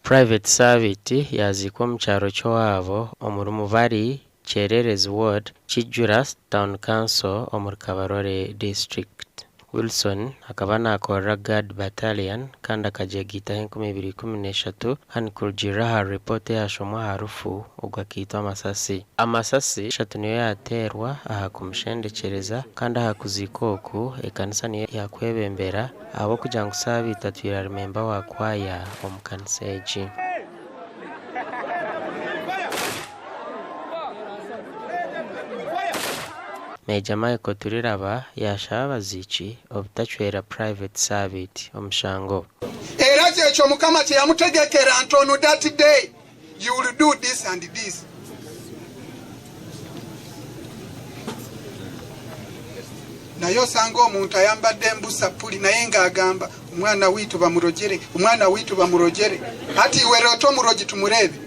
Private Sabiiti yaaziikwa omu kyaro ky'owaabo omuri Mubari, Kyererezi Ward, Kijura Town Council omuri Kabarole District. Wilson akaba naakorera Guard Battalion kandi akagyegaitaho 2013 kandi kurugiirira ahari ripoota eyaashomwa aha rufu, ogu akaitwa amasasi. Amasasi ashatu niyo yaateerwa aha kumushendekyereza kandi aha kuziika oku, ekanisa niyo yaakwebembera ahabw'okugira ngu Saabiiti atwire ari memba wa kwaya omu kanisa egi. Meeja Michael Turiraba yaashaba abaziiki obutacwera Private Saabiiti omushango. Era kyekyo Mukama kye yamutegekera nti on that day you will do this and this. Naye osanga omuntu ayambadde mbu sapuli naye nga agamba omwana waitu bamurogere, omwana waitu bamurogere. Hati iwe roota omurogi tumureebe.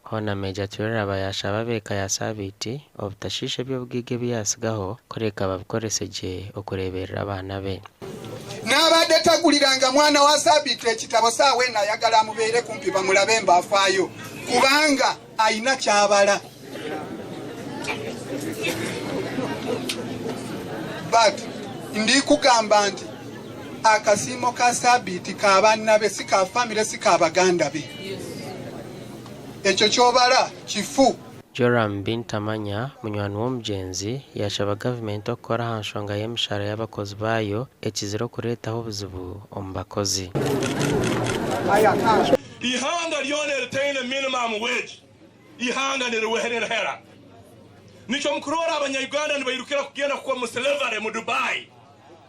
Hoona Meeja Turiraba yaashaba ab'eka ya Saabiiti obutashiisha eby'obugaiga ebi yaatsigaho kureka babikorese gye okureeberera abaana be. N'abadde taguliranga mwana wa Saabiiti ekitabo saawa eno ayagala amubeere kumpi bamulabe mbu afaayo kubanga alina ky'abala. But ndi kugamba nti akasiimo ka Saabiiti ka baana be si ka famire si ka baganda be. Ekyo ky'obala kifu. Joram Bintamanya, munywani w'omugyenzi, yaashaba gavumenti okukora aha nshonga y'emishaara y'abakozi baayo ekizire okureetaho obuzibu omu bakozi. Eihanga ryona eritaine minimum wage, eihanga nirihera. Nikyo mukuroora abanya-Uganda nibairukira kugenda kukora omu slavery mu Dubai.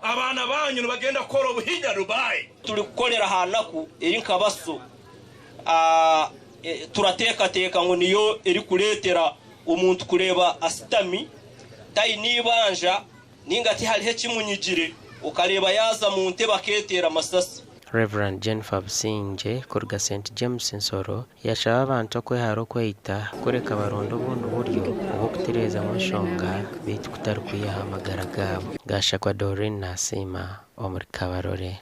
Abaana banyu nibagenda kukora obuhinya Dubai. Turikukorera aha naku eri nka baso. Turateekateeka ngu niyo erikureetera omuntu kureeba asitami, taine eibanja nainga tihariho ekimunyigire, okareeba yaaza mu ntebe akeeteera amasasi. Rev. Jennifer Busingye kuruga Saint James Nsoro yashaba abantu okwehara okweita kureka baronde obundi buryo obw'okutereezamu enshonga beitu kutari kwihaho amagara gaabo. Gashakwa Doreen Nasiima omuri Kabarole.